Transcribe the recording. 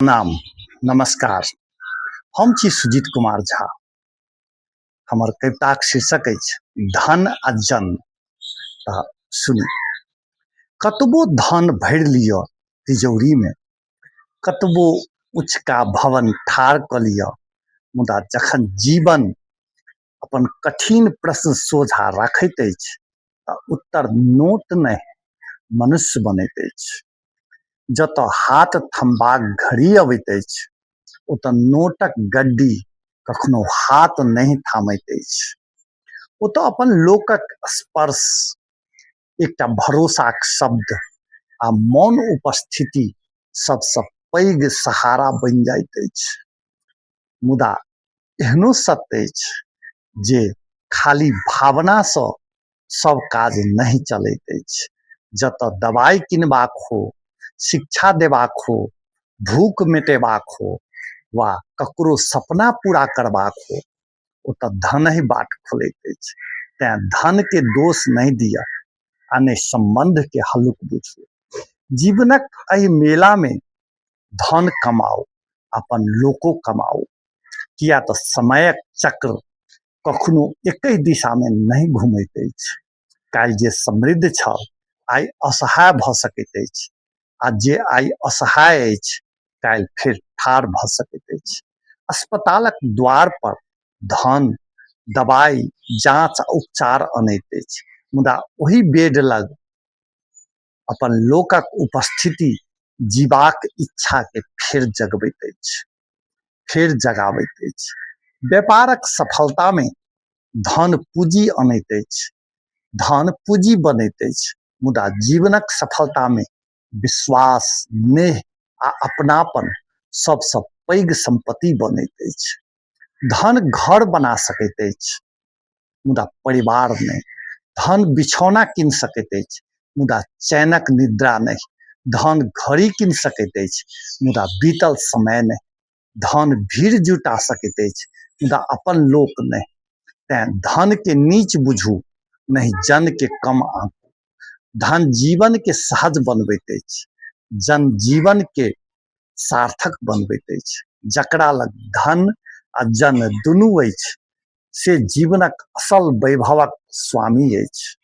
प्रणाम, नमस्कार। हम छी सुजीत कुमार झा। हमर कविताक शीर्षक अछि धन आ जन। तऽ सुनी। कतबो धन भरि लिअ तिजौरीमे, कतबो ऊँचका भवन ठाढ़ कऽ लिअ, मुदा जखन जीवन अपन कठिन प्रश्न सोझाँ राखैत अछि तऽ उत्तर नोट नहि, मनुष्य बनैत अछि। जतऽ हाथ थमबाक घड़ी अबैत अछि ओतऽ नोटक गड्डी कखनो हाथ नहि थामैत अछि। ओतऽ अपन लोकक स्पर्श, एकटा भरोसाक शब्द आ मौन उपस्थिति सबसँ पैघ सहारा बनि जाइत अछि। मुदा एहनो सत्य अछि जे खाली भावनासँ सब काज नहि चलैत अछि। जतऽ दवाइ किनबाक हो, शिक्षा देबाक हो, भूख मेटेबाक हो वा ककरो सपना पूरा करबाक हो, ओतऽ धनहि बाट खोलैत अछि। तेँ धनके दोष नहि दिअ आ ने सम्बन्धके हल्लुक बुझू। जीवनक एहि मेलामे धन कमाउ, अपन लोको कमाउ, किया तऽ समयक चक्र कखनो एकहि दिशामे नहि घुमैत अछि। काल्हि जे समृद्ध छल आइ असहाय भऽ सकैत अछि आ जे आइ असहाय अछि काल्हि फेर ठाढ़ भऽ सकैत अछि। अस्पतालक द्वार पर धन, दवाइ, जाँच आ उपचार अनैत अछि, मुदा ओहि बेड लग अपन लोकक उपस्थिति जीबाक इच्छाके फेर जगबैत अछि, फेर जगाबैत अछि। व्यापारक सफलतामे धन पूँजी अनैत अछि, धन पूँजी बनैत अछि, मुदा जीवनक सफलतामे विश्वास, नेह आ अपनापन सबसँ पैघ सम्पत्ति बनैत अछि। धन घर बना सकैत अछि, मुदा परिवार नहि। धन बिछौना कीन सकैत अछि, मुदा चैनक निद्रा नहि। धन घड़ी कीन सकैत अछि, मुदा बीतल समय नहि। धन भीड़ जुटा सकैत अछि, मुदा अपन लोक नहि। तेँ धन के नीच बुझू नहि, जन के कम आँकू। धन जीवन के सहज बनबैत अछि, जन जीवन के सार्थक बनबैत अछि। जकरा लग धन आ जन दुनू अछि, से जीवनक असल वैभवक स्वामी अछि।